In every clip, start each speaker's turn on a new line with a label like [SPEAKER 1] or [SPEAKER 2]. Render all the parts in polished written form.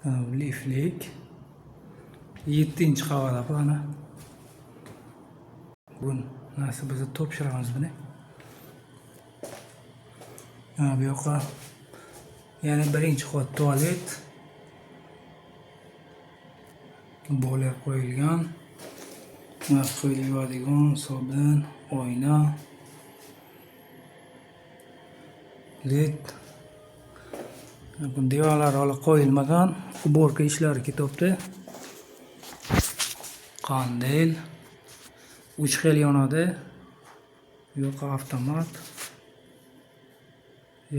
[SPEAKER 1] Liflik. 7-qavatda bu ana. Bugun nasib bo'lsa topshiramiz buni. Mana bu yoqqa yana birinchi qavat tualet. Boiler qo'yilgan. Mana qo'l yuvadigan sobun, oyna. Led. Bu divarlar hali qo'yilmagan. Uborka ishlari ketyapti. Qandil. 3 xil yonadi. Bu yoqqa avtomat.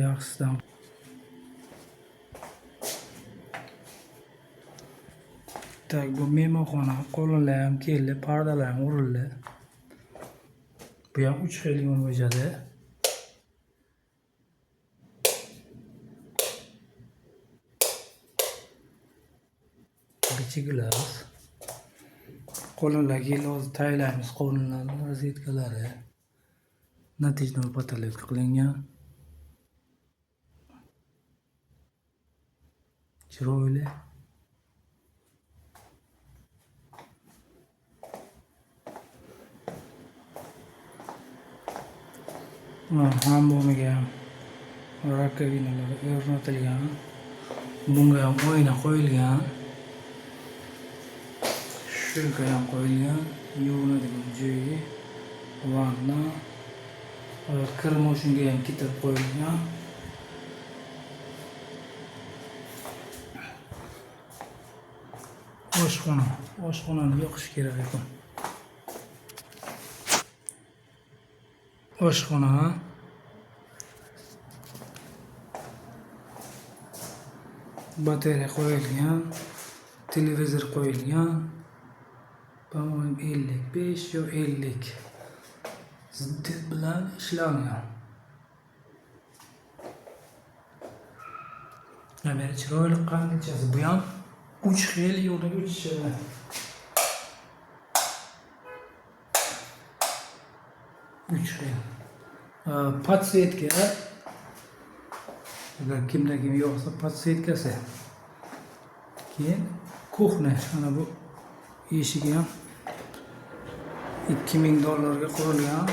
[SPEAKER 1] Yaxshisidan. Tak, bu mehmonxona qo'linlar ham keldi, pardalar ham urildi. Bu ham 3 xil yonib o'chadi. Bichi gilas. Qo'linlar keldi, hozir tayyorlaymiz qo'linlarni, rozetkalari. Natijada потолок qilingan. Chiroyli. Hammomiga ham rakovinalar o'rnatilgan. Bunga ham oyna qo'yilgan. Shulka ham qo'yilgan. Yuvinadigan joyi, vanna, kir moshinga ham ketirib qo'yilgan. Oshxona. Oshxonani yoqish kerak ekan. Oshxona. Batareya qo'yilgan, televizor qo'yilgan. По-моему, 55 yo 50 ziddiyat bilan ishlangan. Mana chiroyli qandilchasi. Bu ham 3 xil yo'lga o'chishadi. 3 xil. Podсветка. Agar kimda kim yo'qsa podсветкasi. Keyin kuxня. Mana bu eshigi ham $2000 ga qurilgan.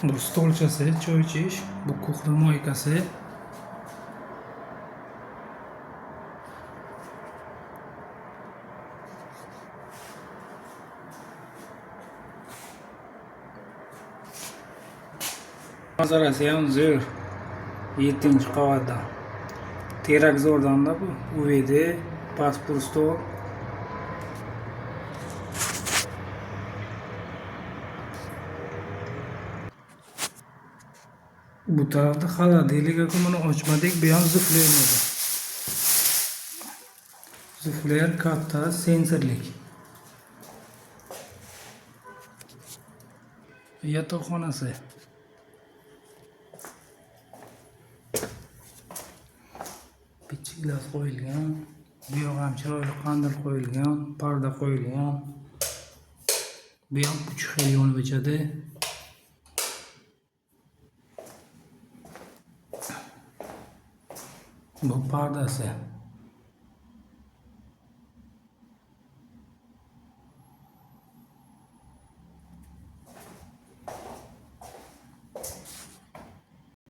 [SPEAKER 1] Bu stolchasi, choy ichish, bu kuxня moykasi. Manzarasi ham zo'r. 7-qavatdan. Terak zo'rdanda bu. UVD, pasport stol. Bu tarafda холодильник ekan, buni ochmadik. Bu ham zufler edi. Zufler katta, sensorlik. Yotoqxonasi. Pichik gilas qo'yilgan. Bu yoq ham chiroyli qandil qo'yilgan, parda qo'yilgan. Bu ham 3 xil yonib o'chadi. Bu pardasi.